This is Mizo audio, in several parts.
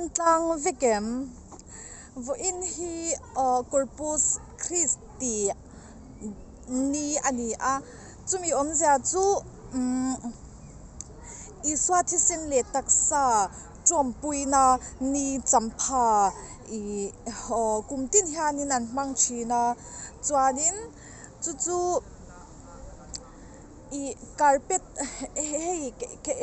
Dam tlang vek em? Vawiin hi aw Corpus Christi ni a ni a, chumi awmzia chu umm Isua thisen leh taksa tawmpuina ni champha ih aw kum tin hianin an hmang thin a, chuanin chu chu. Ih carpet hei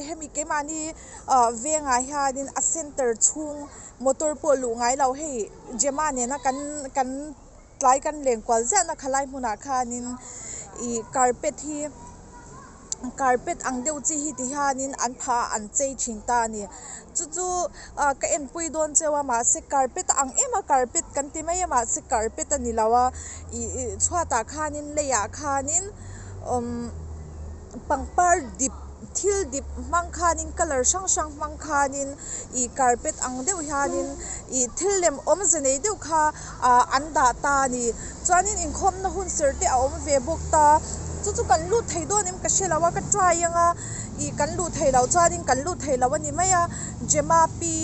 hemi keimahni ah vengah hianin a center chhung motor pawh luh ngai lo hei Gemma nena kan kan tlai kan leng kual ziahna khalai hmunah khanin ih carpet hi carpet ang deuh chi hi ti hianin an phah a an chei thin ta a ni chu chu ah ka enpui dawn cheu a mahse carpet a ang em a carpet kan ti mai a mahse carpet a ni lo a ih ih chhuatah khanin leiah khanin. Umm pangpar dip thil dip hmang khanin colour hrang hrang hmang khanin ih carpet ang deuh hianin ih thil lem awmze nei deuh kha ah an dah ta a ni chuanin inkhawmna hun serh te a awm ve bawk ta chu chu kan lut thei dawn em ka hre lo a ka try ang a ih kan luh theih loh chuanin kan lut thei lo a ni mai a Gemma pi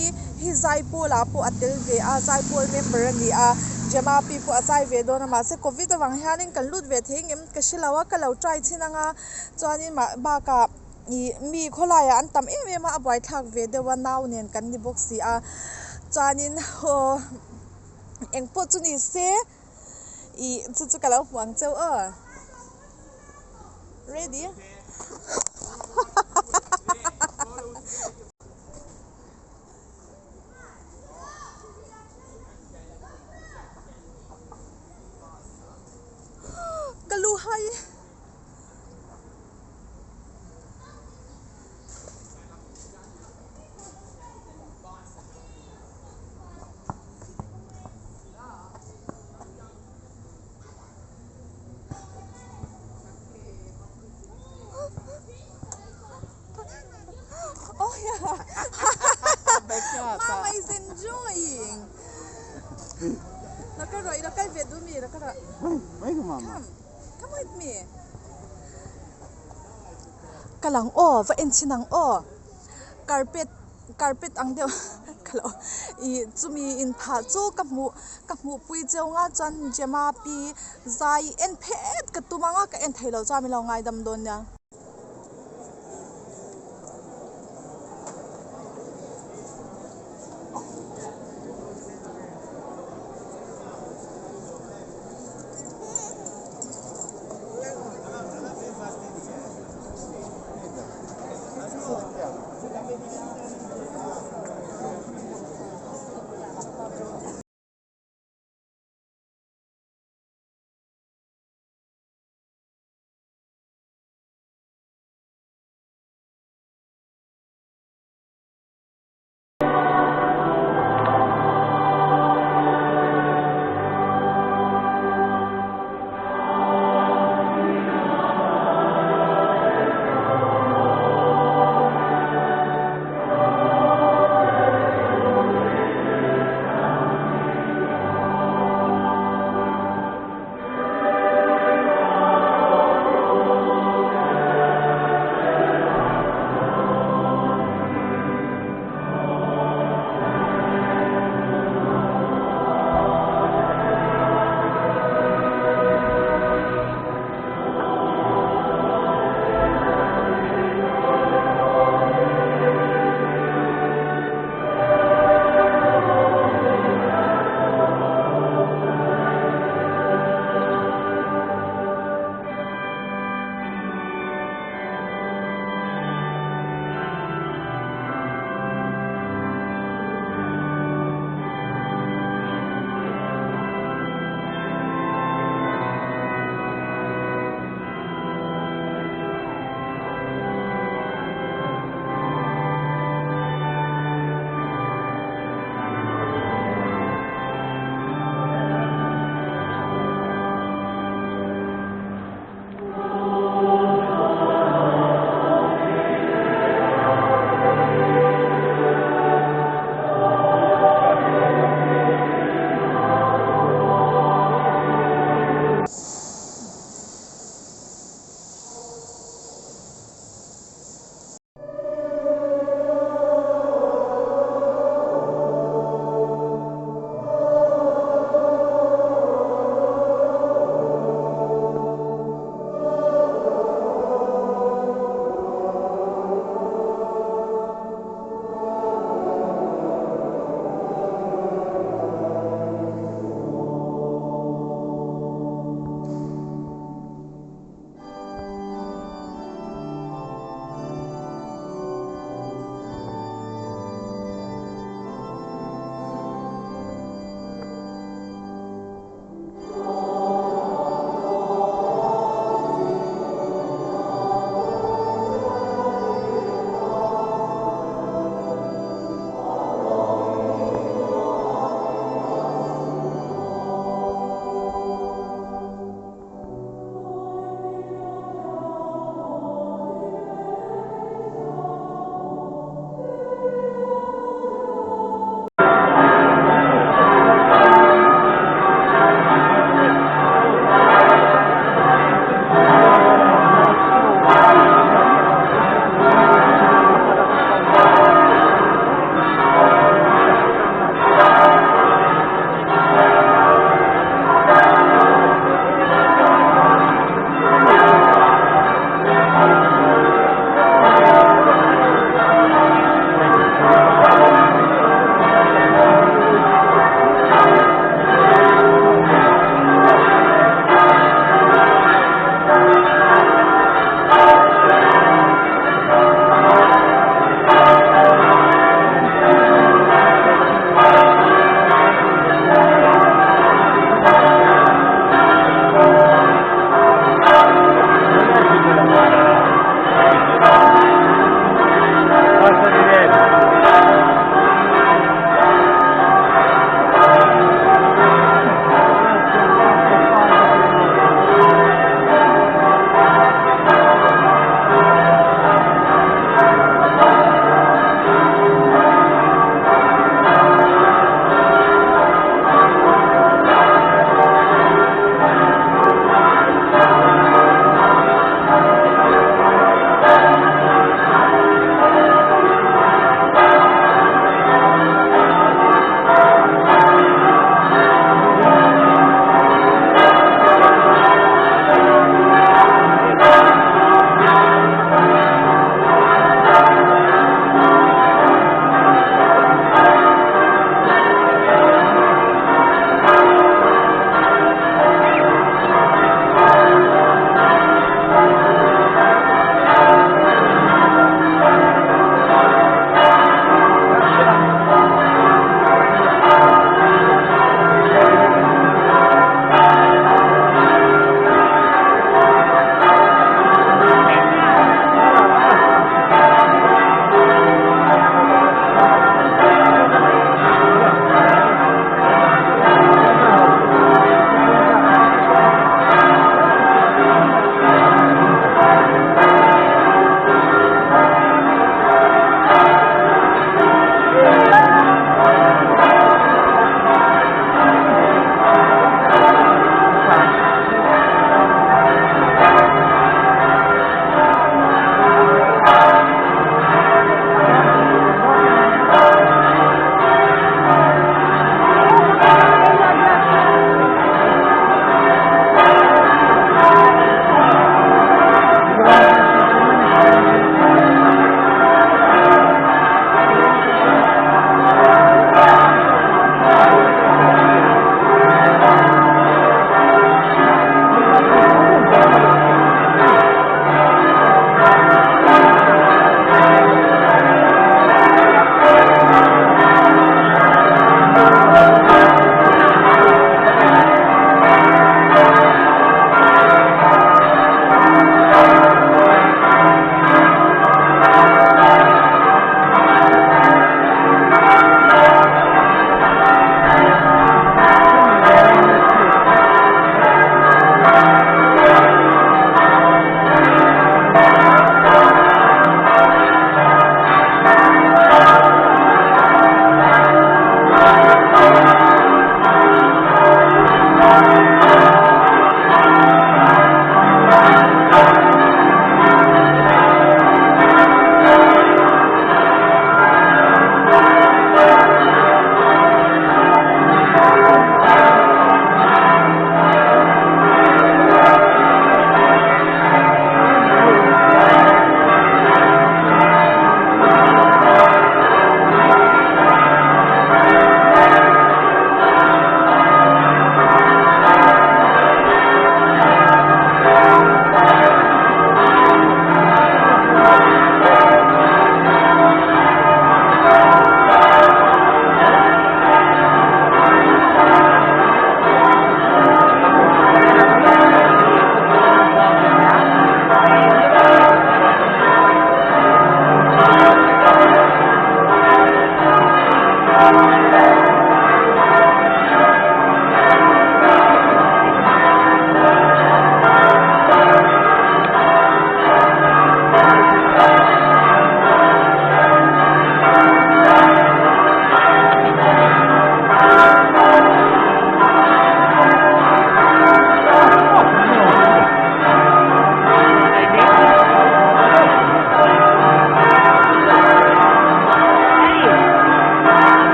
hi zaipawl ah pawh a tel ve a zaipawl member a ni a Gemma pi pawh a zai ve dawn a mahse covid avang hianin kan lut ve thei ngem. Ka hre lo a, ka lo try chhin ang a, chuanin mah bakah ih mi khawlaiah an tam em em a, a buaithlak ve deuh a nau nen kan ni bawk si a, chuanin aw engpawh chu ni se ih chu chu ka lo hmu ang cheu aw ready Ka lu hai. Oh yeah. Mama is enjoying. Come with me. Ka lang aw va en chhin ang aw carpet carpet ang deuh ka lo ih chumi in phah chu ka hmuh ka hmuh pui cheu nga chuan Gemma pi zai en phet ka tum ang a ka en thei loh chuan min lo ngaidam dawn nia.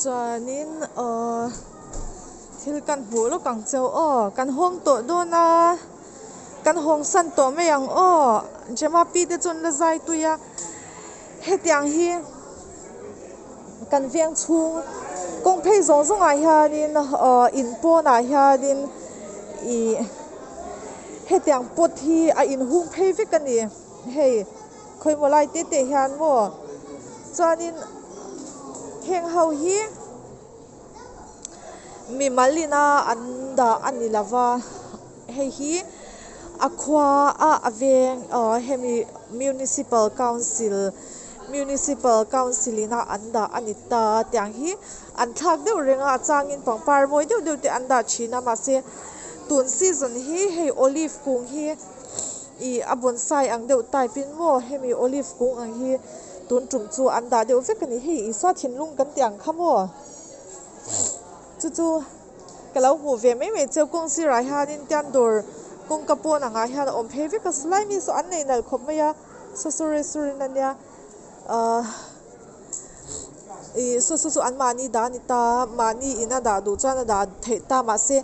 Chuanin aww thil kan hmuh lawk ang cheu aw kan hawng tawh dawn a kan hawng san tawh mai ang aw Gemma pi te chu an la zai tui a hetiang hi kan veng chhung kawng phei zawng zawng ah hianin aww in pawnah hianin ih hetiang pot hi a inhung phei vek a ni hei. Khawimaw lai te te hian maw chuanin heng ho hi mimal ina an dah a ni lo va hei hi a khua a a veng aw hemi municipal council municipal council ina an dah a ni ta tiang hi an thlak deuh reng a a changin pangpar mawi deuh deuh te an dah thin a mahse tun season hi hei olive kung hi. Ih a bonsai ang deuh type in maw hemi olive kung ang hi tun tum chu an dah deuh vek a ni hei Isua thinlung kan tih ang kha maw chu chu ka lo hmuh ve mai mai cheu kawng sirah hianin tian dawr kawngka pawn angah hian a awm phei vek a salai mi saw an nei nalh khawp mai a saw saw restaurant a nia ahh ih saw saw chu an mahni dah a ni ta mahni in a dah duh chuan a dah theih ta mahse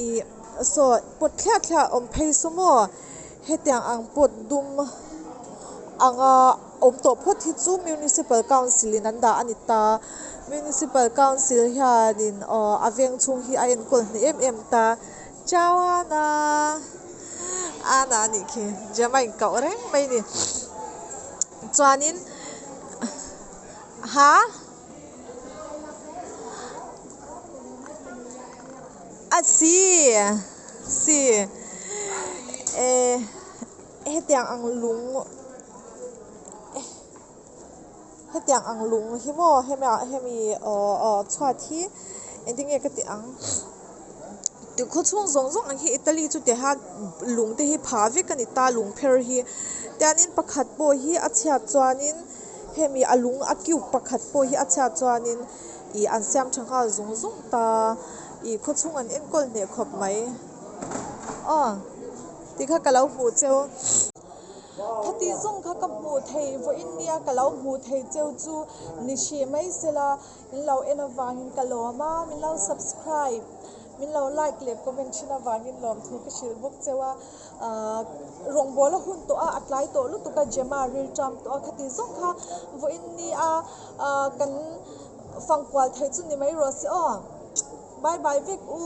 ih. Saw pot thliah thliah awm phei saw maw hetiang ang pot dum anga awm tawh phawt hi chu municipal council in an dah a ni ta municipal council hianin aw a veng chhung hi a enkawl hneh em em ta chuan a ana a nih khi gem a inkauh reng mai a ni chuanin ha. A si si eh hetiang ang lung hetiang ang lung hi maw hemi ah hemi aw aw chhuat hi engtin nge ka tih ang tikhaw chhung zawng zawng ang hi Italy chu ti hian lung te hi phah vek a ni ta lung pher hi tianin pakhat pawh hi a chhiat chuanin hemi a lung a cube pakhat pawh hi a chhiat chuanin. Ih an siam tha nghal zung zung ta ih khaw chhung an enkawl hneh khawp mai aw tih kha ka lo hmuh cheu khati zawng kha ka hmuh theih vawiin nia ka lo hmuh theih cheu chu ni hrih mai sela min lo en avangin ka lawm a min lo subscribe min lo like leh comment thin avangin lawmthu ka hrilh bawk cheu a ahh rawngbawl a hun tawh a a tlai tawh lutuk a Gemma rilṭam tawh a khati zawng kha vawiin nia ahh kan fangkual theih chu ni mai rawh se aw bye bye vek u.